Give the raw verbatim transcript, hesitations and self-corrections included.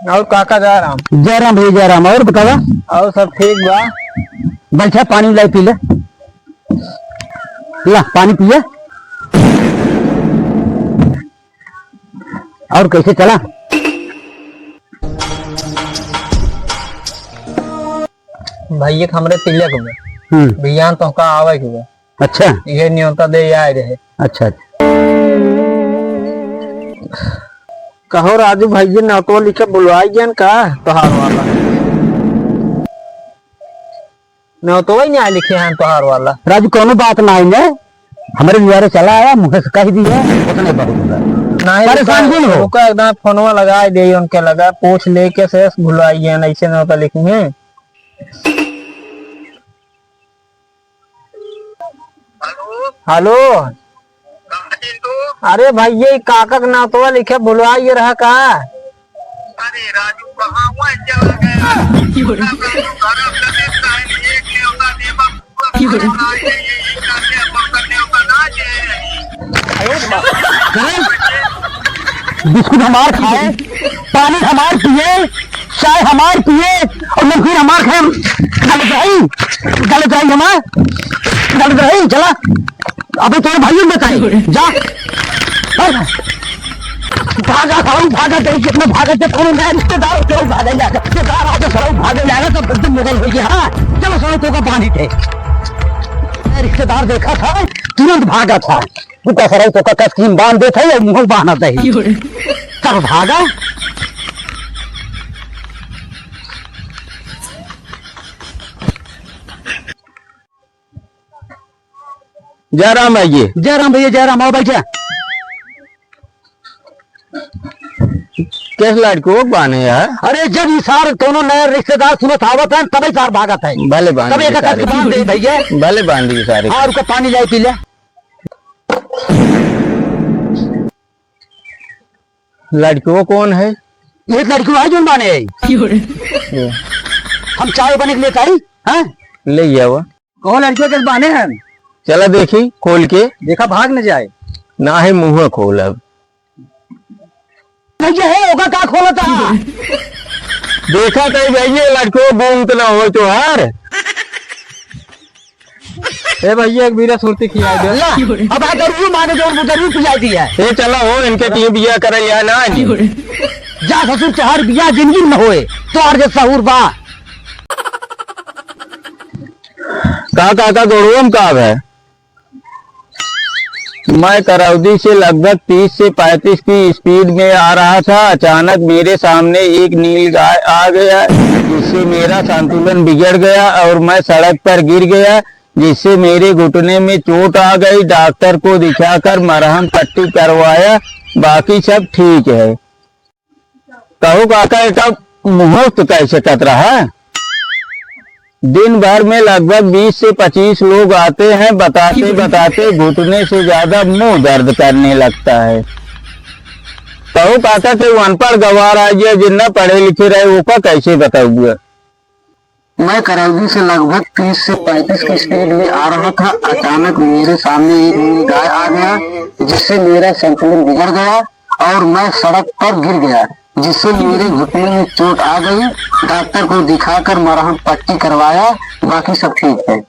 और काका जय राम। जय राम भैया, जय राम। और बतावा? और सब ठीक बा। बैठा, पानी लाई पी ले। ला, पानी पिए। और कैसे चला? भैया के हमरे तिलक में हम्म। बिहान तोहका आवे के बा। अच्छा। इहे न्योता दे आए रहे। अच्छा, अच्छा। कहो राजू भैया, न्योतवा लिखे बुलवाई गयन का तोहार वाला? न्योतवा ही नहीं लिखे हैं तोहार वाला। राजू, कोनो बात ना है ने, हमरे दुआरे चला आया, मुँह से कह दिया, उतने बहुत हुआ। नहीं, परेशान रुका, जिन हो। रुका, एकदम फोनवा लगा दे, उनके लगा, पूछ ले के से बुलवाई गयन, ऐसे न्योता लिखे हैं। हेलो। हेलो। कहाँ चिंटू? अरे भैया, ई काका के नातवा लिखे भुलवा ये रहा का? अरे राजू, कहाँ हुआ, चला गया? राजू, घर में एक न्योता देवा, पूरा घर में आ गया, ये, ये करके अपन का न्योता ना दे। करें? बिस्कुट हमार खाए, पानी हमार पिए, चाय हमार पिए और नमकीन हमार खाए। गलत रही, गलत रही हमार, गलत रही। चला, अबे तोरे भाइयों ने बताई, जा। भागा, भागा, भागा, देख कितना भागा, देख कौन नया रिश्तेदार, चलो भागा जाएगा, रिश्तेदार आके सब भागा जाएगा, सब एकदम मुगल हो गया। हाँ, चलो, सब तो का पानी थे। रिश्तेदार देखा था, तुरंत भागा था। तू का सरऊ तो का कस्तीम बांध देत है, मुंह बांधत है। तब भागा। जय राम भैया। जय राम भैया, जय राम। आओ बैठा। किस लड़को के बाने यार? अरे, जब ई सार कोनो नया रिश्तेदार सुनत आवत है, तबे सार भागत है। भले बांध तबे दी एक सारे। बांध दे भैया। भले बांध दी सारे। हाँ, रुको, पानी लाई पी ले। लड़को कौन है? ये लड़को है जोन बाने है। ये। हम चाय बने के लेत आई, हाँ? ले आवा। कहो लड़कियों के बाने हैं। चला देखी, खोल के। देखा भाग न जाए। ना है मुँह खोलब। भैया है, ओका का खोलता? देखा तो भैया, लड़को गूंग तो ना हो तोहार। ए भैया, एक बीरा सुरती खिया दे। ला, अब आ जरूर माने, जरूर, जरूर पिया दिया। ए चला हो, इनके टीम बिया करे या ना। जा ससुर, तोहार बिया जिंदगी में होए, तोहार जे सहूर बा। का काका, गोड़ुआ में का है? मैं करौदी से लगभग तीस से पैंतीस की स्पीड में आ रहा था। अचानक मेरे सामने एक नील गाय आ गया, जिससे मेरा संतुलन बिगड़ गया और मैं सड़क पर गिर गया, जिससे मेरे घुटने में चोट आ गई। डॉक्टर को दिखाकर मरहम पट्टी करवाया, बाकी सब ठीक है। कहू काका, एका मुहूर्त कैसे कत रहा? दिन भर में लगभग बीस से पच्चीस लोग आते हैं, बताते बताते घुटने से ज्यादा मुंह दर्द करने लगता है। कहू काका, के अनपढ़ गवार आ गया, जिन्ना पढ़े लिखे रहे, ओका कैसे बताऊंगा? मैं करौली से लगभग तीस से पैंतीस की स्पीड में आ रहा था। अचानक मेरे सामने एक नील गाय आ गया, जिससे मेरा संतुलन बिगड़ गया और मैं सड़क पर गिर गया, जिससे मेरे घुटने में चोट आ गई। डॉक्टर को दिखाकर मरहम पट्टी करवाया, बाकी सब ठीक है।